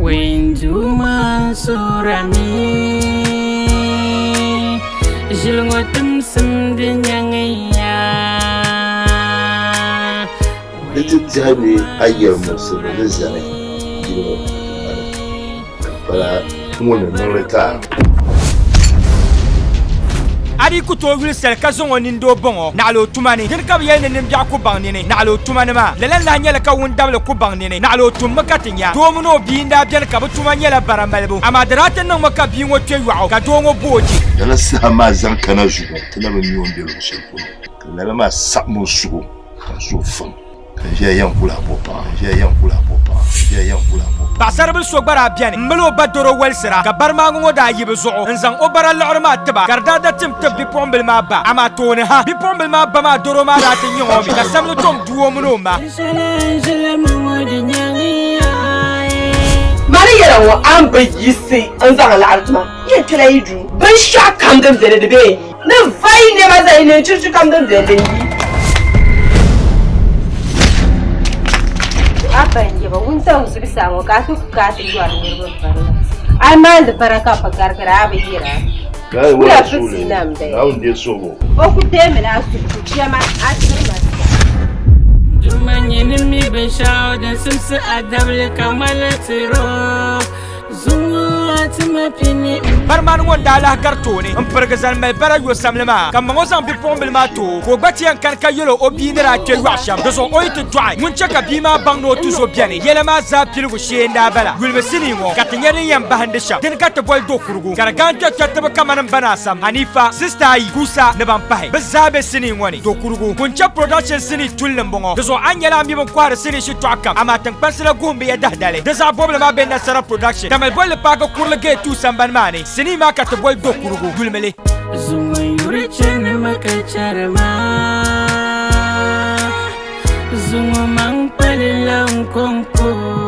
Wenduma surami Ʒili ŋɔ timsim di nyaŋiya. Di ti tɛhi ni a yɛlimuɣisirili ni zani yili ŋɔ puuni ka pala ŋun ni niŋ li ka a. A di ku tooi yuli sali ka zaŋ o nindoo bɔŋ o, naɣila o tuma ni. Dini ka bɛ yɛli ni nimbiɛɣu ku baŋ nini, naɣila o tuma ni maa. Lala n-lahi nyɛli ka wundabili ku baŋ nini, naɣila o tummi ka ti nya. Doo mini o bia n-daa beni ka bɛ tuma nyɛla bara malibu, amaa di daa ti niŋmi ka bia ŋɔ kpe yɔɣu ka doo ŋɔ bo o je. Lala saha maa zaŋ kana zuɣu, ti na bi mi o ni be luɣ shɛli polo, ka lala maa saɣim o suhu ka n suhu fam. Ka n ʒiya yɛn kul a bo paɣa, n ʒiya yɛn kul a bo paɣa, n ʒiya yɛn kul a bo paɣa. Paɣisaribil so gba daa beni m-mali o ba dɔro walisira, ka barimaaŋa ŋɔ daa yi bɛ zuɣu n-zaŋ o bara liɣiri maa ti ba, ka di daa da tim tib bipuɣimbil maa ba. Amaa tooni ha, bipuɣimbil maa ba maa dɔro maa daa ti nyaŋ o mi, ka samli tom du o mini o ma. Mani yɛla ŋɔ a ni bi yiɣisi n-zaŋ laɣiri tuma yɛn kpɛla yi duu. Binshɛɣu kam din beni di bee n-yi ni vai nɛma zaa yi neen chirichi kam din beni din yi. A pa n-nyɛ ba wuntaŋ zuɣusaa ŋɔ ka a ti ku ka a ti yɔri niriba vari la. A yi maandi bara ka bi garigira a bi yira. Wula fitina m-bala. O ku deemila a suhu jɛma a zirima sa. Duuma nyini mi binshɛɣu din simsi a dabili ka ŋmanila tiro. Zuŋɔ a ti ma pini. Barimani ŋɔ n-daa lahi gari tooni m-pirigi zani mali bara yo samli maa, ka ma ŋɔ zaŋ bipuɣimbila maa ti o, ka o gba ti yɛn kani ka yɛl o o bia ni daa kpe yɔɣu shɛm. Di zuɣu o yi ti dɔɣi, ŋun chɛ ka bia maa baŋ ni o tuzo beni. Yɛla maa zaa piligu shee n-daa bala. Yulimi sinii ŋɔ ka ti nya din yɛn bahindi shɛm. Dini ka ti boli do kurugu, ka di gaan kpɛrikpɛritiba kamani m ba ni Asam, Hanifa, sista ayi, Kusa ni ban pahi. Bɛ zaa be sinii ŋɔ ni. Do kurugu, Kunchɛ Production sinii tulli m-bɔŋɔ. Di zuɣu a ni nyɛla a mi bɛ ni kɔhiri sinii shitɔɣu kam, amaa tiŋkpansi la guhim bɛ ya dahidali. Di zaɣ bɔbili maa be Nasara Production, Tamale bolli paaki kurili gate 2 sambani maa ni. Sinii maa ka ti boli do kurugu, yulimi li. Zuŋɔ yuri chanimi ka chɛri ma, zuŋɔ maŋ kpalila n kɔŋko.